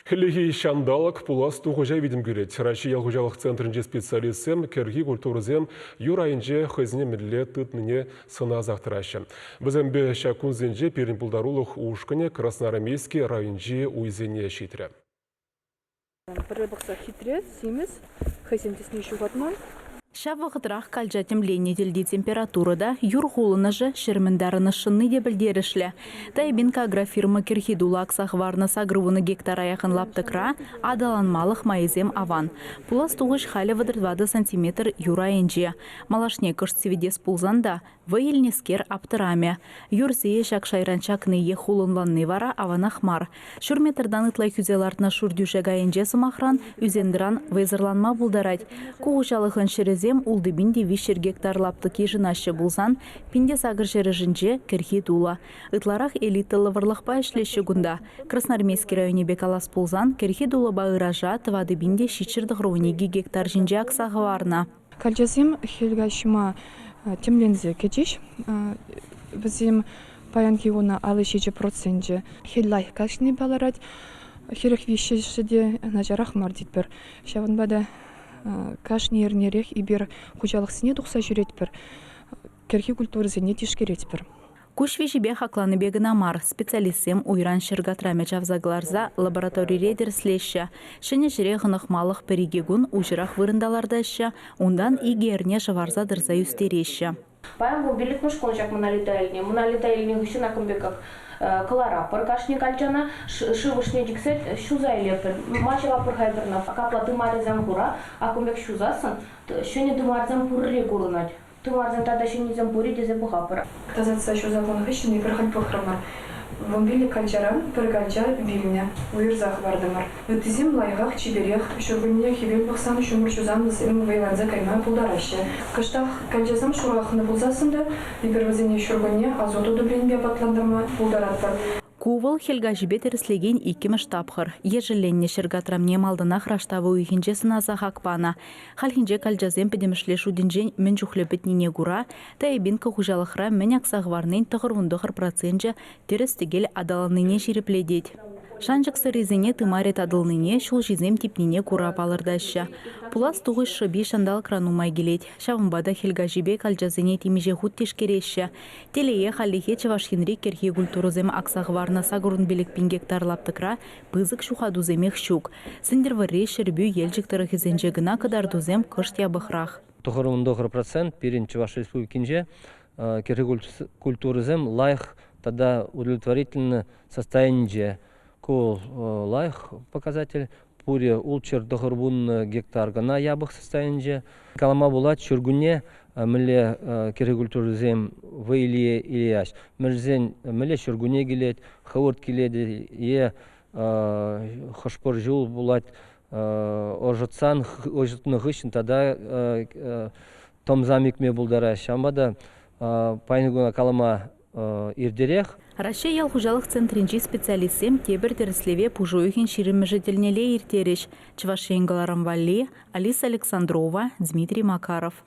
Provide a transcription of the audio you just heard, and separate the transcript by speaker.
Speaker 1: Хӗллехи ҫанталӑк пулас тухӑҫа витӗм кӳрет. Раҫҫей ял хуҫалӑх центрӗнчи специалистсем кӗрхи культурӑсем юр айӗнче хӑйсене мӗнле тытнине сӑнасах тӑраҫҫӗ. Вӗсемпе ҫак кунсенче пирӗн пултарулӑх ушкӑнӗ Красноармейски районӗнчи уйсене ҫитрӗ.
Speaker 2: Пӗрре пӑхса хитре, симӗс, хӑйсен тӗсне ҫухатман.
Speaker 3: Ҫав вӑхӑтрах калча тӗмленнӗ тӗлти температура та, юр хулӑнӑшӗ, ҫӗрмӗн тарӑнӑш шӑнни те пӗлтерӗшлӗ. Тайбинка агрофирма кӗрхи тулӑ акса хӑварнӑ 80 гектара яхӑн лаптӑкра аталанмалӑх майӗсем аван. Пулас тухӑҫ халӗ 34 сантиметр юр айӗнче. Малашне кӑшт сивӗтес пулсан та Вӑй илнӗскер аптӑрамӗ. Юр сийӗ ҫак шайран чакни е хулӑнланни вара аванах мар. Ҫур метртан ытла хӳсе лартнӑ шур тӳшек айӗнче, сӑмахран, ӳсентӑран вӑйсӑрланма пултарать. Ку хуҫалӑхӑн ҫӗрӗсем ултӑ пин те 300 гектар лаптӑк йышӑнаҫҫӗ пулсан, 1800 ҫӗрӗшӗнче кӗрхи тулӑ. Ытларах элитӑллӑ вӑрлӑхпа ӗҫлеҫҫӗ кунта. Красноармейски районӗпе калас пулсан, кӗрхи тулӑпа ыраша 4 792 гектар ҫинче акса хӑварнӑ.
Speaker 2: Калчасем хӗл каҫма тӗмленсе кӗчӗҫ. Вӗсем паянхи куна 57 проценчӗ хӗл лайӑх каҫни палӑрать. 43-шӗ те начарах мар тетпӗр. Ҫавӑнпа та кашни эрнерех эпир хуҫалӑхсене тухса ҫӳретпӗр, кӗрхи культурӑсене тишкеретпӗр.
Speaker 3: Куҫ виҫипе хакланипе кӑна мар, специалистсем уйран ҫӗр катрамӗ чавса кӑларса лабораторире тӗрӗслеҫҫӗ. Ҫӗнӗ ҫӗре хӑнӑхмалӑх пӗр-икӗ кун уҫӑрах вырӑнта лартаҫҫӗ, унтан икӗ эрне шӑварса тӑрса ӳстереҫҫӗ.
Speaker 4: Паян вӑл пиллӗкмӗш кун ҫак Монолита илнӗ. Монолита илнӗ хыҫҫӑн акӑн пекех кӑларатпӑр кашни калчана, шыв ӑшне чиксе ҫуса илетпӗр. Ма ҫӑватпӑр-ха эпир ӑна? Капла тымарӗсем хура, акӑн пек ҫусассӑн ҫӗнӗ тымарсем пурри курӑнать. Тымарсем тата ҫӗннисем пур-и тесе пӑхатпӑр.
Speaker 2: Тасатса ҫуса хунӑ хыҫҫӑн эпир халь пӑхрӑмӑр. 15 калчаран пӗр калча вилнӗ, уйӑрса хӑвартӑмӑр. Ыттисем лайӑхах, чиперех. Ҫуркунне хӗвел пӑхсан, ҫумӑр ҫусан вӗсем вӑйланса кайма пултараҫҫӗ. Кӑштах калчасем шурахнӑ пулсассӑн та эпир вӗсене ҫуркунне азот удобренипе апатлантарма пултаратпӑр.
Speaker 3: Ку вӑл хӗл каҫипе тӗрӗслекен иккӗмӗш тапхӑр. Ешӗлленнӗ ҫӗр катрамне малтанах раштав уйӑхӗнче сӑнаса хак панӑ. Хальхинче калчасем пӗтӗмӗшле шутӗнчен мӗн чухлӗ пӗтнине кура Таябинка хуҫалӑхра мӗн акса хӑварнин 99 проценчӗ тӗрӗс-тӗкел аталаннине ҫирӗплетет. Шанчӑксӑррисене тымарӗ татӑлнине, ҫулҫисем типнине кура палӑртаҫҫӗ. Пулас тухӑҫ шӑпи ҫанталӑкра нумай килет. Ҫавӑнпа та хӗл каҫипе калчасене темиҫе хут тишкереҫҫӗ. Телее, хальлӗхе Чӑваш Енри кӗрхи культурӑсем акса хӑварнӑ 85 гектар лаптӑкра пысӑк ҫухатусемех ҫук. Сӗнтӗрвӑрри, Ҫӗрпӳ, Елчӗк тӑрӑхӗсенче кӑна кӑтартусем кӑшт япӑхрах.
Speaker 5: 99% пирӗн Чӑваш Республикинче кӗрхи культурӑсем лайӑх тата удовлетворительный состоянинче. Ку лайӑх показатель. Пурӗ ултҫӗр тӑхӑр гектар кӑна япӑх состоянинче. Калама пулать, ҫуркунне мӗнле кӗрхи культурӑсем вӑй илеяҫ. Мӗншӗн мӗнле ҫуркунне килет, хӑвӑрт килет е хӑш-пӗр ҫул пулать ӑшӑтсан, ӑшӑтнӑ хыҫҫӑн тата тӑмсам ӳкме пултараҫ. Ҫавӑнпа та паянхи куна калама иртерех.
Speaker 3: Раҫҫей ял хуҫалӑх центрӗнчи специалистсем тепӗр тӗрӗслеве пуш уйӑхӗн ҫирӗммӗшӗ тӗлнелле ирттерӗҫ. Чӑваш Ен кӑларӑм валли Алиса Александрова, Дмитрий Макаров.